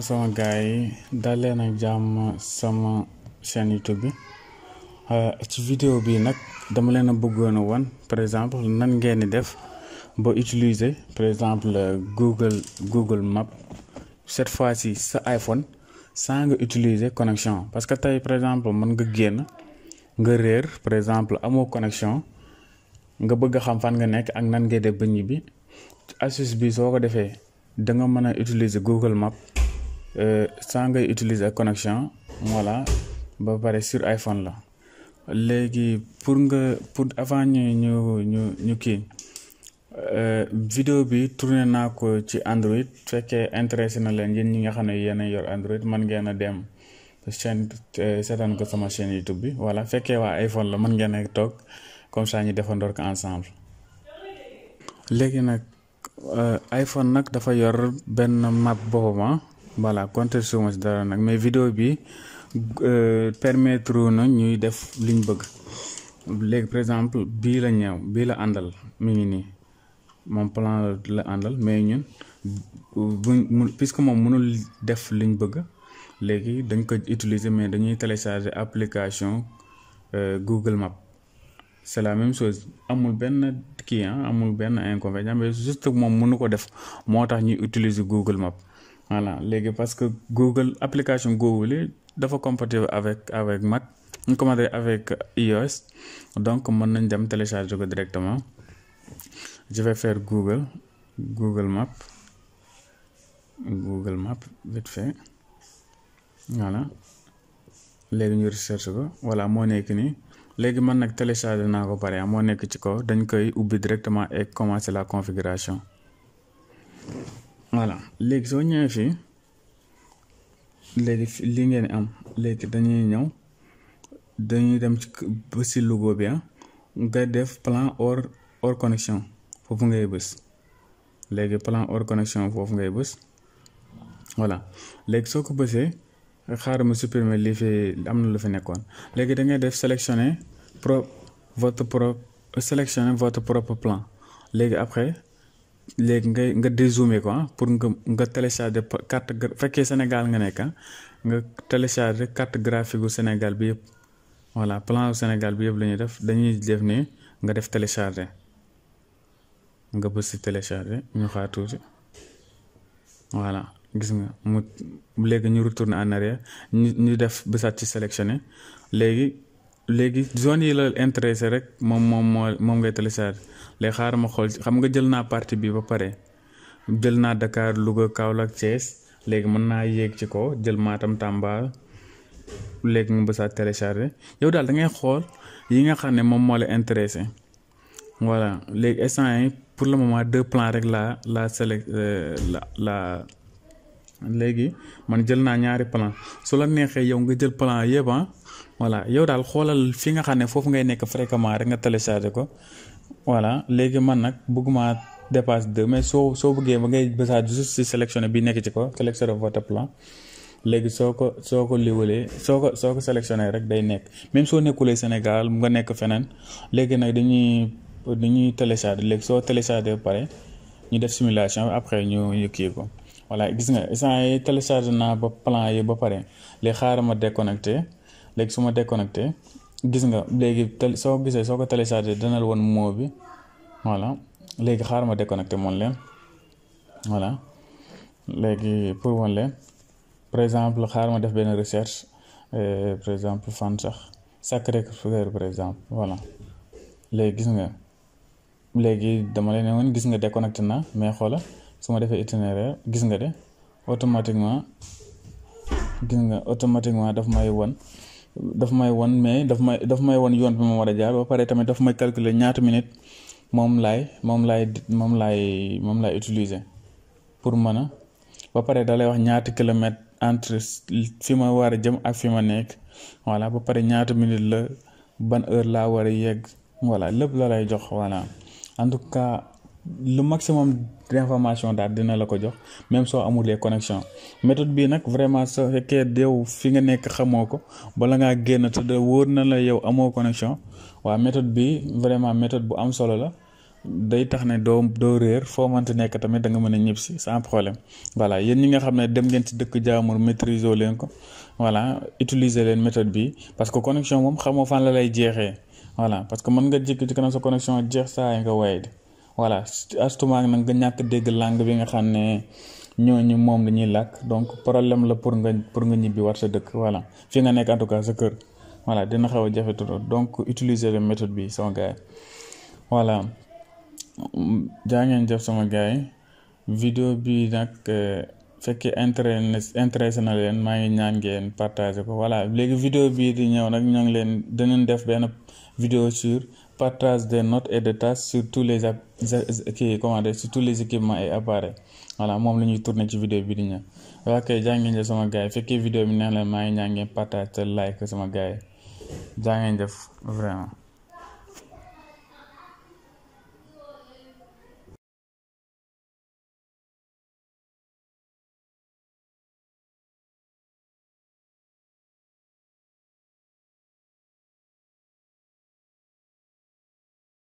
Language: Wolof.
salaam sama gars yi dal leen ak jàmm sama chaîne YouTube bi ci vidéo bi nag dama leen a bëggoon a wan par exemple nan ngeen di def ba utiliser par exemple Google Map cette fois-ci sa iPhone sans nga utiliser connexion parce que tey par exemple mën nga génn nga réer par exemple amoo connexion nga bëgg a xam fan nga nekk ak nan ngay def ba ñibbi astuce bi soo ko defee da nga mën a utiliser Google Map sans ngay utiliser connexion voilà ba pare sur iPhone la léegi pour avant ñu kii vidéo bi tourné naa ko ci Android fekkee intéressé na leen yéen ñi nga xam ne yéen a yor Android mën ngeen a dem chaîne seetaan ko sama chaîne YouTube bi voilà fekkee waa iPhone la mën ngeen a toog comme ça ñu defandoor ko ensemble. léegi nag iPhone nag dafa yor benn map boppam voilà compter suma si dara nag mais vidéo bi permettre na ñuy def liñ bëgg léegi par exemple bii la ñëw bii la àndal mi ngi nii moom plan la àndal mais ñun puisque moom mënul def liñ bëgg léegi dañ ko utiliser mais dañuy télécharger application Google Map c'est la même chose amul benn kii amul benn inconvénient mais juste moom mënu ko def moo tax ñuy utiliser Google Map voilà léegi parce que application Google yi dafa compatible avec Mac ñu commandé avec iOS donc mën nañ dem télécharger ko directement je vais faire Google Map vite fait voilà léegi ñu recherche ko voilà moo nekk nii léegi man nag télécharger naa ko pare moo nekk ci kaw dañ koy ubbi directement et commencer la configuration voilà léegi soo ñëwee fii léegi li ngeen am léegi dañuy dem ci logo bi nga def plan hors connexion foofu ngay bës léegi plan hors connexion foofu ngay bës voilà léegi soo ko bësee xaaral ma supprimer lii fi am na lu fi nekkoon léegi da ngay def sélectionner votre propre plan léegi après léegi nga dézoomer ko pour nga télécharger carte fekkee Sénégal nga nekk nga télécharger carte graphique gu Sénégal bi yëpp voilà plan Sénégal bi yëpp la ñuy def dañuy def ni nga def télécharger nga bës ci télécharger ñu xaar tuuti voilà gis nga mu léegi ñu retourner en arrière ñu def bësaat ci sélectionner léegi zone yi la intéressé rek moom ngay télécharger léegi xaaral ma xool xam nga jël naa partie bi ba pare jël naa Dakar Louga Kaolack Thiès léegi mën naa yéeg ci kaw jël Matam Tamba léegi mu bësaat télécharger yow daal da ngay xool yi nga xam ne moom moo la intéressé voilà léegi instant yi pour le moment 2 plans rek léegi man jël naa ñaari plan su la neexee yow nga jël plan yëpp voilà yow daal xoolal fi nga xam ne foofu ngay nekk fréquemment rek nga télécharger ko voilà léegi man nag bëgguma dépasse 2 mais soo bëggee ba ngay bësaat juste si sélectionné bi nekk ci ko sélectionné votre plan léegi soo ko liwalee soo ko sélectionné rek day nekk même soo nekkulee Sénégal nga nekk feneen léegi nag dañuy télécharger léegi soo télécharger ba pare ñu def simulation après ñu kii ko voilà gis nga instant yi télécharger naa ba plan yi ba pare léegi xaaral ma déconnecté léegi su ma déconnecté gis nga léegi soo ko télécharger dana la woon mot bi voilà léegi xaaral ma déconnecté moon leen voilà léegi pour woon leen par exemple xaaral ma def benn recherche par exemple fan sax Sacré-Cœur par exemple voilà léegi gis nga léegi dama leen woon gis nga déconnecté na mais xoola su ma defee itinéraire gis nga de automatiquement daf may won mais daf may won yoon bi ma war a jaar ba pare tamit daf may calculer ñaata minute moom laay utiliser pour mën a ba pare da lay wax ñaata kilomètre entre fi ma war a jëm ak fi ma nekk voilà ba pare ñaata minute la ban heure laa war a yegg voilà lépp la lay jox voilà en tout cas le maximum d'information daal dina la ko jox même soo amulee connexion méthode bii nag vraiment soo fekkee yow fi nga nekk xamoo ko bala ngaa génn te wóor na la yow amoo connexion waaw méthode bi vraiment méthode bu am solo la day tax ne doo réer foo mënti nekk tamit da nga mën a ñib si sans problème. Voilà yéen ñi nga xam ne dem ngeen ci dëkk jaamur maîtriser leen ko voilà utiliser leen méthode bi parce que connexion moom xamoo fan la lay jeexee. Voilà parce que mën nga jékki ci kanam sa connexion jeex saa nga waye di voilà astumaak nag nga ñàkk dégg langue bi nga xam ne ñooñu moom dañuy làkk donc problème la pour nga ñibbi war sa dëkk. Voilà fi nga nekk en tout cas sa kër voilà dina xaw a jafe trop donc utiliser la méthode bi sama gars yi. Voilà jaa ngeen jëf sama gars yi vidéo bi nag fekkee intéressé na leen maa ngi ñaan ngeen partager ko. Voilà léegi vidéo bii di ñëw nag ñoo ngi leen danañ def benn vidéo sur partage des notes et des tâches sur tous les sur tous les équipements et appareils. Voilà moom la ñuy tourner ci vidéo bi di ñëw. waaw kay jaa ngeen jëf sama gars yi fekkee vidéo bi neex leen maa ngi ñaan ngeen partage te like sama gars yi jaa ngeen jëf vraiment.